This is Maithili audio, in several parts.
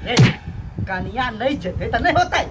रे कनिया नहीं जेते त नहीं होतै।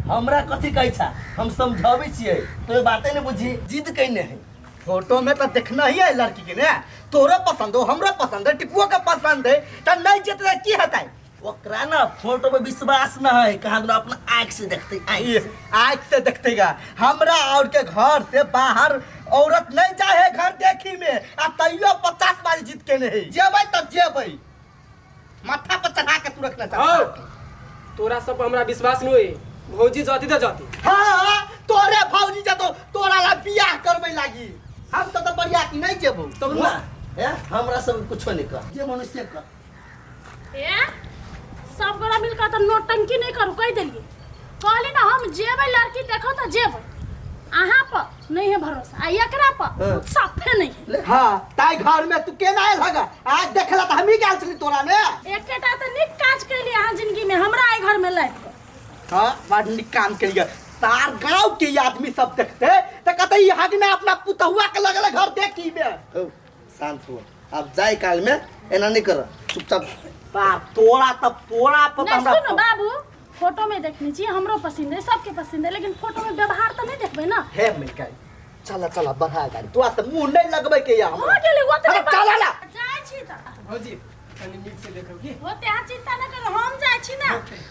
हमरा कथी कहै छा, हम समझाबै छियै तो बाते नहीं बुझी, जिद कैने है। फोटो में तो देखना ही है लड़की के ने, तोरो पसंद हो हमरो पसंद है टिपुओ के पसंद है, त नहीं जेते त की हेतै? ओकरा ना फोटो पे विश्वास न है, कहाँ दुना अपना आँख से देखते, आँख से। आँख से देखते गा। हमरा और के घर से बाहर औरत नहीं जाए है घर देखी में, आ तैयो 50 बारी जीत के नहीं जेबै त जेबै, माथा पर चढ़ा के तू रखना चाह। आओ। तोरा सब पर हमरा विश्वास नहीं होई, भौजी जाती त जाती। हाँ तोरे भौजी जतो तोरा ला बियाह करबै लागी, हम तो बढ़िया की नहीं जेबो। तब ना ए हमरा सब कुछो नहीं कह, जे मनुष्य कह। ए सब गोरा मिलकर तो नौटंकी नहीं करू, कह देलिए कहली ना हम जेबै लड़की देखो तो जेबै, अहाँ पर नहीं है भरोसा आ एकरा पर हाँ। साफे नहीं है। हाँ ताई घर में तू केना आयल हगा, आज देखला त हमही गेल छली तोरा ने। एकेटा तो नीक काज कैली अहाँ जिंदगी में, हमरा आई घर में लाइफ के। हाँ बड़ नीक काम केलिए, सार गांव के आदमी सब देखते त कहते ई हगना अपना पुतहुआ के लगल घर देखी में। हो शांत हो, अब जाय काल में एना नहीं कर, चुपचाप। बाप तोरा त तोरा पर त नहीं हमरा सुनो बाबू, फोटो में देखने छी हमरो पसंद है सबके पसंद है, लेकिन फोटो में व्यवहार तो नहीं देखबे ना। हे मिलकाई चला चला बढ़ा गाड़ी, तोरा से मुंह नहीं लगबे के या हो गेलै वो तो अरे चला ला। जाय छी त भौजी कनी नीक से देखब की। वो ते अहाँ चिंता न करो, हम जाय छी ना।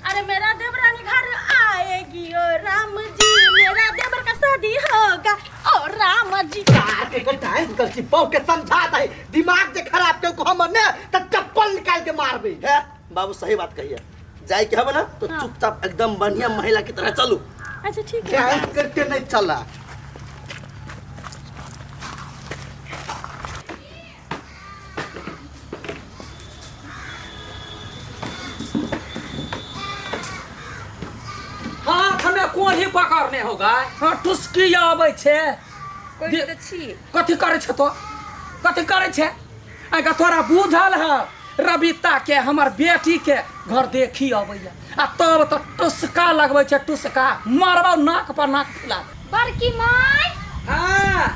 अरे मेरा देवरानी घर आएगी ओ राम जी, मेरा देवर का शादी होगा ओ राम जी। के के टाइम कर छी बहु के समझा दे, दिमाग जे खराब के को हमर ने त चप्पल निकाल के मारबे। हे बाबू सही बात कहिए, जाए के हबे ना तो हाँ। चुपचाप एकदम बढ़िया महिला की तरह चलू। अच्छा ठीक है। डांस करके नहीं चला। हाथ में कोढ़ी पकड़ने होगा। हाँ टुसकी आबै छै। कोई तऽ छी। कथी करै छै तो, कथी करै छै? आइ तोरा बुझल है रबिता के हमर बेटी के घर देखी अबैया आ तब तऽ टुसका लगबै छै, टुसका मारबौ नाक पर नाक फुला दे। बड़की माय। हाँ।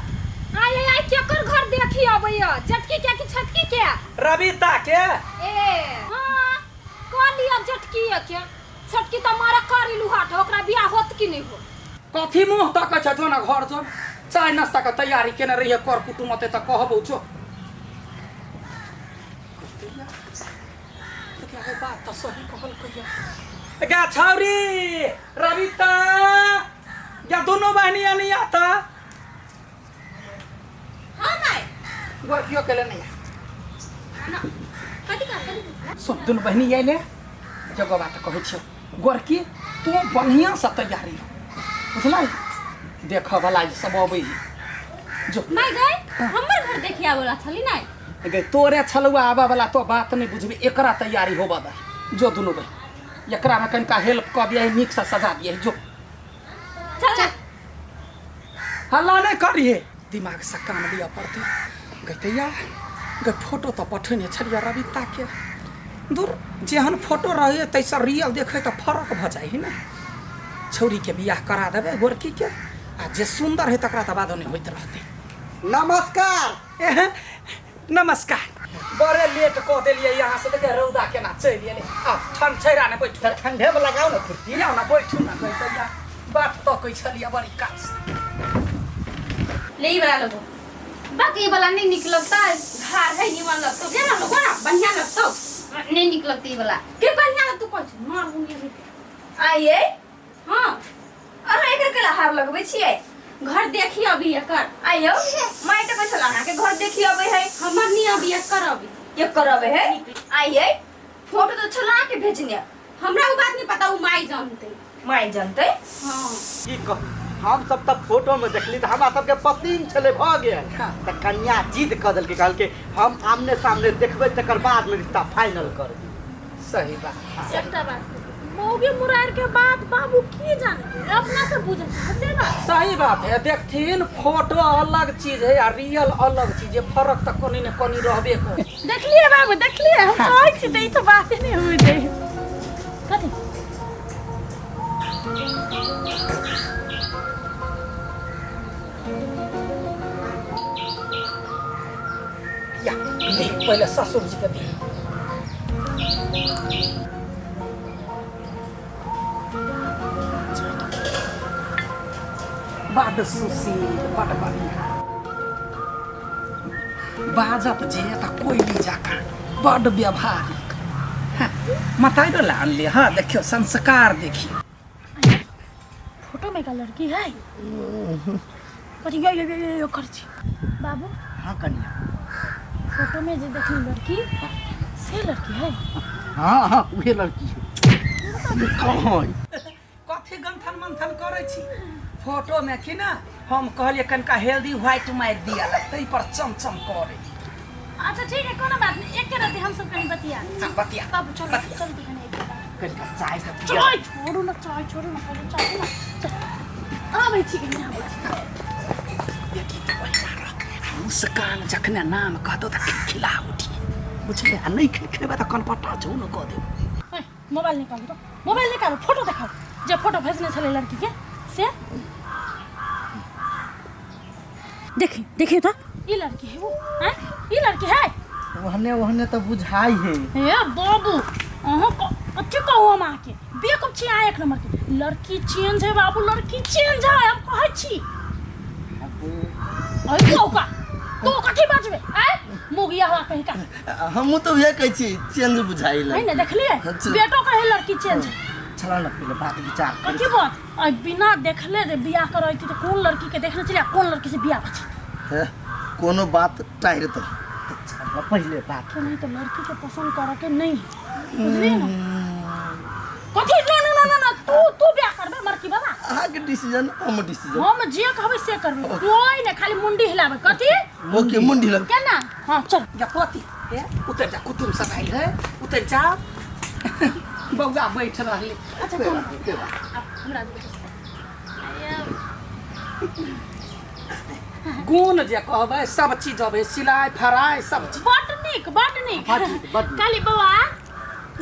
आय आय आय केकर घर देखी अबैया, जटकी के कि छटकी के? रबिता के। ए हाँ कह लिया जटकी के, छटकी तऽ मारा करी लुहाट, ओकरा बियाह होत कि नहीं हो? कथी मुँह तकै छै, जो ना घर जो, चाय नाश्ता के तैयारी केने रहिए, कर कुटुम अते तऽ कहबौ जो। बात तऽ सही कहल कहिया। गा छौरी रबिता या दोनों बहनी नहीं आता। हाँ माय। गोरकियो के ले नहीं ना। कथी कर, कथी कर? सुन दोनों बहनी आइले जगह बात कहै छियौ गोरकी, तू बढ़िया से तैयारी हो बुझलै, देखऽ वाला सब अबै है जो। माय गए हमर घर देखिया वाला छली नै। गए तोरे छलुआ आबऽ वाला, तो बात नहीं बुझबी, एकरा तैयारी होबऽ दे जो दुनू बहन, एकरा में कनिका हेल्प कऽ दियै, नीक से सजा दियै जो। चल हल्ला नहीं करिए, दिमाग से काम लिअ पड़तै। गैतैया गै फोटो तऽ पठेने छलियै रविता के, दूर जेहन फोटो रहै तैसँ रियल देखै तऽ फरक भऽ जाइ है ने। छौड़ीके बियाह करा देबै गोरकीके, आ जे सुन्दर है तकरा तऽ बादो नहि होइत रहतै। नमस्कार। एह, नमस्कार। बड़े लेट कऽ देलियै यहाँ से, देखियै रौदा केना चलि एलै। आ ठंड छैरा ने बैठू, ठंडे में लगाओ ना कुर्सी। आउ ना बैठू ना, गैतैया बात तकै छलियै बड़ी काल से। ले ई वाला लगो, बाकी ई वाला नहीं निक लगता, घर है निमन लगतो जे ना लगो ना बढ़िया लगतो, नहीं निक लगती ई वाला के बढ़िया लगतो कह छी मार मुंह में। आइए। हां अहाँ एकर केला हार लगबै छियै? घर देखी अभी एकर। आइयो माय तऽ कहै छला अहाँके घर देखी अबै है। हमर नहीं अभी एकर अभी। एकर अबै है। आइए फोटो तऽ छला अहाँके भेजने। हमरा उ बात नहीं पता, उ माय जानते। माय जानते? हाँ। की कहू, हम सब तऽ फोटो में देखली तऽ हमरा सबके पसीन छलै भऽ गेल। हाँ। तऽ कन्या जिद कऽ देलकै, कहलकै हम आमने सामने देखबै तकर बाद में रिश्ता फाइनल करबै। सही बात। एकटा बात मौगी मुरार के बात बाबू की जाने, अपना से बुझे से बात। सही बात है, देखथिन फोटो अलग चीज है आ रियल अलग चीज है, फर्क तऽ कनी ने कनी रहबे करे। देखलिए बाबू देखलिए, हम कहै छी तऽ ई तऽ बाते नहि होइ दे। कथी? या, पहिले ससुर जी के दी। बड सुशील बड बढ़िया बाजत जे तऽ कोयली जकाँ बड व्यवहारिक। हाँ, मताइरो ला अनलियै। हाँ देखियौ संस्कार देखियौ। फोटो में का लड़की है कथी यो यो यो यो कर छी बाबू। हाँ कनिया। फोटो में जे देखली लड़की से लड़की है। हाँ हाँ उहे लड़की है। कहाँ है? कथी गंथन मंथन करै छी फोटो में कि ना? हम कहलिए कनिका हेल्दी व्हाइट मारि दिया तै पर चमचम करे। अच्छा ठीक है कोनो बात नहीं, एक रहते हम सब कहीं बतिया। हाँ, बतिया। बाबू चलो चल कहीं एक बार। कनिका चाय का पिया। चाय छोड़ू ना, चाय छोड़ू ना, पहले चाय ना। चल आबै छी कहीं आबै छी। बेटी तो ओहिना रह आ मुस्कान जखने नाम कहतो तऽ खिलखिला उठी बुझले, आ नहि खिलखिलेबै तऽ कनपट्टा झू न कऽ देब। ओए, मोबाइल निकालू तो, मोबाइल निकालू, फोटो देखाओ जे फोटो भेजने छलै लड़की के से देखी देखियो तो ई लड़की है वो हैं ई लड़की है ओहने ओहने तो बुझाई है। हे बाबू अहाँ कथी कहू हम अहाँके बेवकूफ छी अहाँ एक नंबर के। लड़की चेंज है बाबू, लड़की चेंज है हम कहै छी। अरे कौका तू कथी बाजबे आय मुगिया हुआ कहीं का। हमहूँ तो उहे कहै छी चेंज बुझाई है ने देखलिए अच्छा। बेटो कहे लड़की चेंज है। चला ना पहले बात विचार करी। कथी बात आ बिना देखले जे बियाह करैती तऽ कोन लड़की के देखने छलियै आ कोन लड़की से बियाह भऽ हे कोनो बात टाइर तो चल पहले बात नहीं तो लड़की के पसंद करे के नहीं है बुझलिए ना? कथी नो नो नो नो नो तू तू बियाह करबे मरकी बाबा। अहाँ के डिसीजन हम डिसीजन। हम जे कहबै से करबै, कोई ने खाली मुंडी हिलाबै। कथी? ओके मुंडी हिलाबै। केना? हाँ चल। जा कथी हे उतर जा, कुटुम सब आयल है उतर जा। बौआ बैठ रहले। अच्छा तुम हमरा गुण जे कहबै सब चीज अबै, सिलाई फराई सब चीज। बड नीक बड नीक। बड नीक, बड नीक। काली बौआ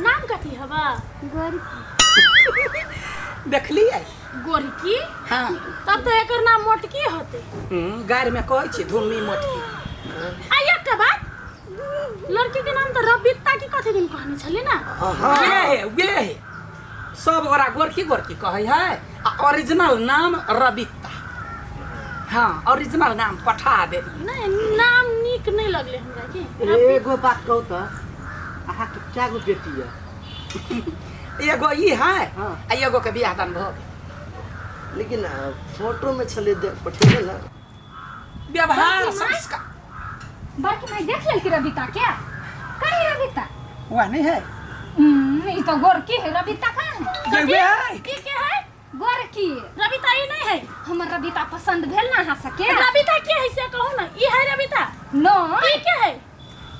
नाम कथी हबा? गोरकी। देखलियै? गोरकी? हाँ। तब तो एकर नाम मोटकी होते। गारि में कहै छी धुम्मी मोटकी। आ एकटा बात, लड़की के नाम तो रबिता की कथी दिन कहने छली ना? हाँ। वे है वे है सब ओकरा गोरकी गोरकी कहै है आ ओरिजिनल नाम रबिता। हाँ ओरिजिनल नाम पठा देली। नहीं नाम नीक नहीं लगले हमरा की। एगो बात कहू त अहाँ के क्या गो बेटी है? एगो ई है हाँ। आ एगो के बियाह दान भऽ गेल। लेकिन फोटो में छले देख पठेले ना व्यवहार संस्कार। बड़की माई देख लेल की रबिता के? कहीं रबिता? वह नहीं है। ई तो गोरकी है, रबिता कहाँ है? ये वे है। की के है? गोरकी। रबिता ई नहीं है। हमर रबिता पसंद भेल ना अहाँ सबके? रबिता के है से कहू ना, ई है रबिता? न। ई के है?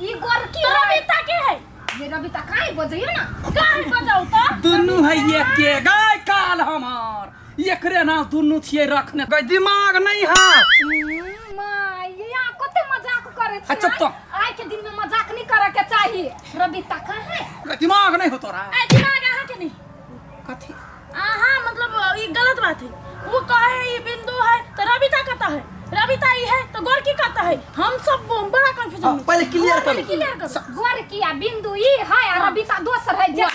ई गोरकी तो है। रबिता के है? ये रबिता काहे बजैयो ना? काहे बजाउ त? दुनू है एक के गाय काल हमर एकरे नाम दुनू छियै रखने। गई दिमाग नहीं है। माय यहाँ कते मजाक करे छी। अच्छा तो आइ के दिन में मजाक नहीं करे के चाहिए। रबिता कहाँ है? गई दिमाग नहीं हो तोरा। ए दिमाग अहाँ के नहीं। कथी? अहाँ मतलब ई गलत बात है। वो कहे ई बिंदु है तो रबिता कहता है, रबिता ई है तो गोरकी कहता है। हम सब बड़ा कंफ्यूजन में। पहले क्लियर करू। क्लियर करू। गोरकी आ बिंदु ई है आ रबिता दोसर है जे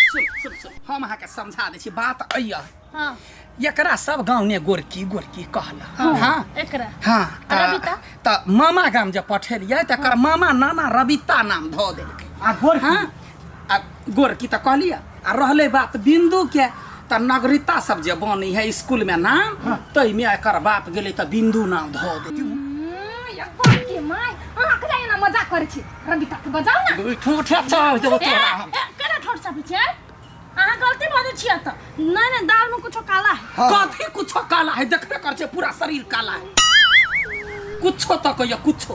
सुन सुन सुन हम अहाँ के समझा दै छी बात अइया। हाँ। एकरा सब गाँव ने गोरकी गोरकी कहला। हाँ एकरा। हाँ रबिता? त मामा गाम जे पठेलियै तकर मामा नाना रबिता नाम धऽ देलकै। आ गोरकी? हाँ आ गोरकी तऽ कहलियै। आ रहलै बात बिंदु के त नगरिता सब जे बनै है स्कूल में नाम तैमे एकर बाप गेलै तऽ बिंदु नाम धऽ देलकै। गोरकी my अहाँ कहिया एना मजाक करै छी? रबिता के बजाउ ना। ठोठे चाह देबो तोरा हम। केना ठोठ चापै छियै? अहाँ गलती बजै छियै तऽ। नहीं नहीं दाल में कुछो काला है। कथी कुछो काला है? देखबे कर छै पूरा शरीर काला है। कुछो तऽ कहियो कुछो।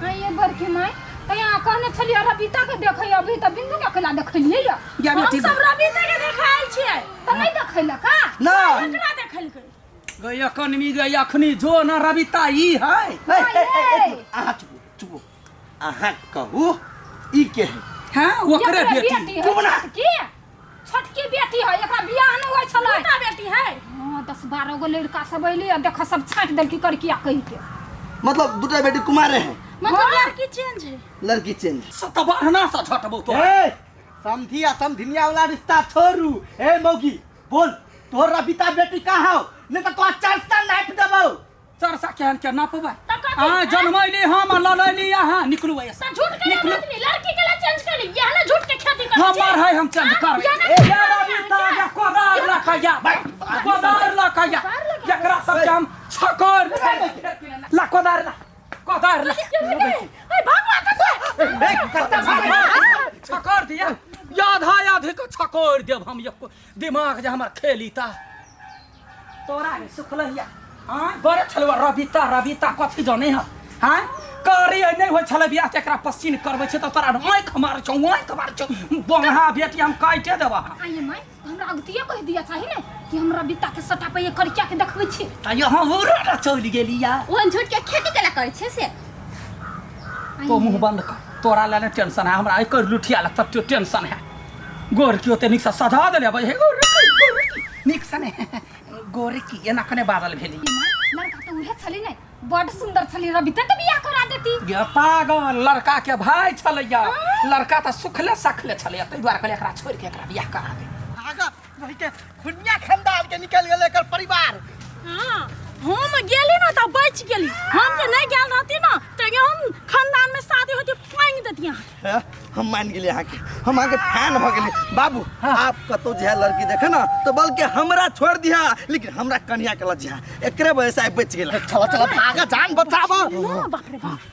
हाँ ये बड़की माय यहाँ कहने छलियै रबिता के देखै अभी तऽ बिंदु के केना देखलियै या? या हम बेटी सब रबिता के देखायल छियै। तऽ नहीं देखैलक का? ना। एकरा देखलकै। गई अखनी गई अखनी जो न रबिता ई है। अहाँ चुप चुप अहाँ कहू ई के है? हाँ ओकरे बेटी। है छोटकी छोटकी बेटी है, एकरा बियाह नहि होइ छलै। दूटा बेटी है। हाँ 10-12 गो लड़का सब अइलै आ देख सब छाँटि देलकै करकिया कहि के। मतलब दूटा बेटी कुमारे है। मतलब लड़की चेंज है। लड़की चेंज। सतबरना से झटबो तो। ए समधी आ समधिनिया वाला रिश्ता छोड़ू। ए मौगी बोल तोहर रबिता बेटी कहाँ हौ नहीं तो तोरा चरसा नापि देबौ। चरसा केहन के नापबै? तऽ कथी? अहाँ जनमैली हम आ ललैली अहाँ, निकलू एहिसँ। तऽ झूठ के निकलू। आदमी लड़की के ला चेंज कर ली, यह ना झूठ के खेती कर। हमर है, हम चेंज करबै। ए, या रबिता या कोदार लऽ कऽ या, कोदार लऽ कऽ या, एकरा सबके हम छकर ला, कोदार ला, कोदार ला। ए भगवा कसे छकर दिया आधा आधे के छकर देब हम। एको दिमाग जे हमर खेली ता तोरा हे सुखलहिया। हाँ, बड़े छलवा रबिता, रबिता कथी जाने है? हाँ, करी नहि होइ छलै बियाह तऽ एकरा पसीन करबै छै तऽ तोरा आँखि मारै छौ, आँखि मारै छौ। बंहा बेटी, हम काटिए देबह। आइए माय, हमरा अगतिये कहि दिया चाही ने कि हम रबिता के सटा पे करिया के देखबै छी। तऽ यहाँ उड़ा चलि गेली या ओहन झूठ के खेती केला करै छै से। तो मुँह बंद कर, तोरा लए नहि टेंशन है हमरा, एकर लुठिया लए तब टेंशन है। गोर की ओते नीकसँ सजा देले भाई हे, गोर की, गोर की नीकसँ ने गोर की एना कने बादल भेली। लड़का तऽ उहे छली ने, बड सुंदर छली, रबिता के बियाह करा देती। ये पागल, लड़का के भाई छलैया, लड़का तऽ सुखले सखले छलैया, ताहि दुआरे कहलियै एकरा छोड़ि के एकरा बियाह करा दे। आगा रहि के खुनिया खानदान के निकल गेल एकर परिवार। हाँ, हम गेली ना तऽ बचि गेली। हम जे नहीं गेल रहती ना तऽ हम खानदान में शादी होती फांग देती यहाँ। हे, हम मान गेलियै अहाँके, हम अहाँके फैन भऽ गेलियै बाबू। आप कतौ जे है लड़की देखे ना तो बल्कि हमरा छोड़ दिया, लेकिन हमरा कन्या के लज्जा एकरे वजह से आइ बचि गेल। चलो चलो, भागा, जान बचाबो। ना बाप रे बाप।